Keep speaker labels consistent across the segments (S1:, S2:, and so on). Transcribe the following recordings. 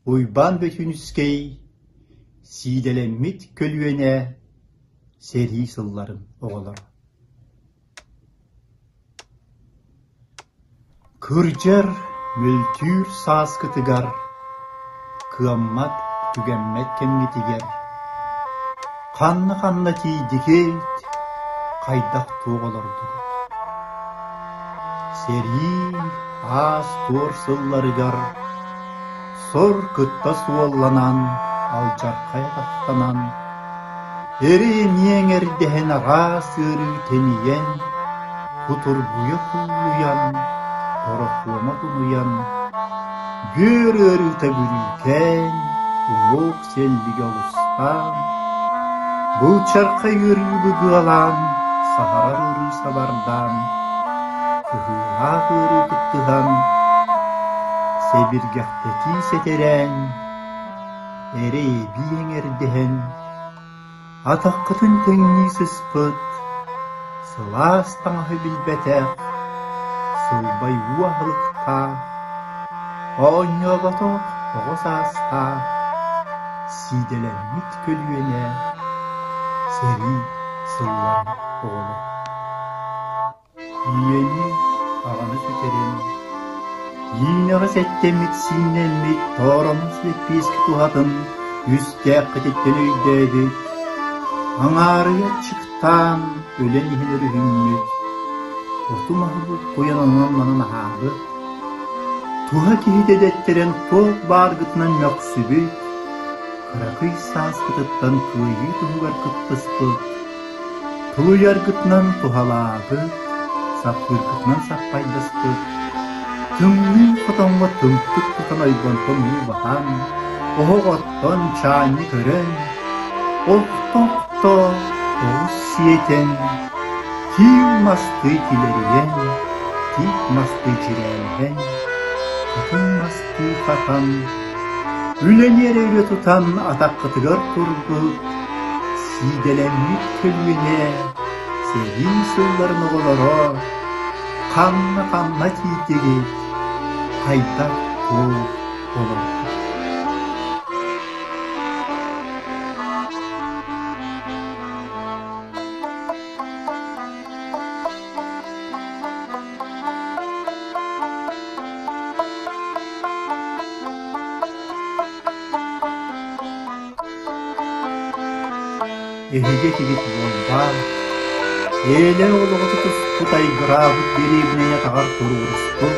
S1: Уйбаан Бөтүүнүскэй Сиидэлэммит көлүөнэ сэрии сылларын оҕолоро Кырдьар, мөлтүүр сааскытыгар, кыаммат, түгэммэт кэмҥитигэр ханна-ханна тиийдигит, хайдах-туох олордугут? Сэрии аас-туор сылларыгар сор кытта суолланан, алдьархай атахтанан, эрэй эмиэ эҥэрдэһэн араас ыарыы тэнийэн, кутургуйа куллуйан, борохуома тунуйан, бүөр ыарыыта бүрүүкээн, уҥуох сэллигэ олустаан, былчархай ыарыы быгыалаан, саһарар ыарыы сабардаан, кыһыылаах ыарыы кыттыһан, сэбиргэхтэтии сэтэрээн, эрэй эбии эҥэрдэһэн, Атаххытын тэҥнии сыспыт, сылаас таҥаһы билбэтэх, сылбай уу аһылыктаах, оонньооботох оҕо саастаах, сиидэлэммит көлүөнэ, сэрии сылларын оҕолоро. Ийэни, аҕаны сүтэрэн, иинэҕэ сэттэммит сииннэммит тооромос лэппиэскэ туһатын үстээххититтэн өйдөөбүт, аҥаарыйа аччыктаан өлөн иһэн өрүһүммүт, оту-маһы буккуйан онон-манан аһаабыт, туһа киһитэ дэттэрэн туох бааргытынан мөхсүбүт, кыракый сааскытыттан кыайыы туһугар кыттыспыт, Тулуйаргытынан туһалаабыт, саппыыргытынан саппайдаспыт, тымныы хотоҥҥо тымтык тутан ойбонтон уу баһан, оһох оттон чаанньы көрөн, охто-охто оҕус сиэтэн, киил мастыы килэрийэн, тиит мастыы дьирээлэһэн, хатыҥ мастыы хатан, үлэни эрэ өрө тутан атаххытыгар турбут, Сиидэлэммит көлүөнэ сэрии сылларын оҕолоро ханна-ханна тиийдигит, хайдах туох олордугут? Эһиги этигит буолбаат, ээлэр олоҕу тутуспут айгыраабыт дэриэбинэни атаҕар туруоруспут,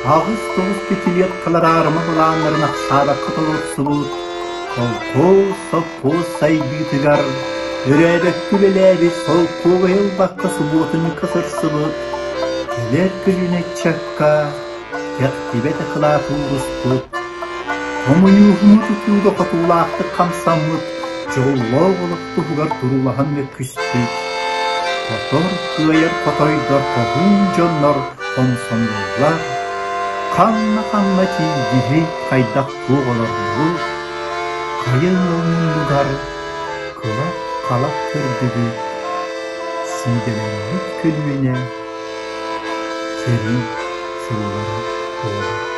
S1: 89 пятилеткалар аарыма былааннарын ахсаабакка толорсубут, колхоз, совхоз сайдыытыгар өрөөбөккө үлэлээбит солкуобайы ылбакка субуотунньукка сырсыбыт, кэлэр көлүөнэ ыччакка кэхтибэт акылааты ууруспут, хомуньууһуну тутууга хотуулаахтык хамсаммыт дьоллоох олох туһугар туруулаһан мөккүспүт, хотор кыайар хотойдор хоһуун дьоннор хомсомуоллар, ханна-ханна тиийдиһи хайдах туох олордубут, хайа ыал муннугар кылап-халап көрдүбүт, сиидэлэммит көлүөнэ сэрии сыллара буолар.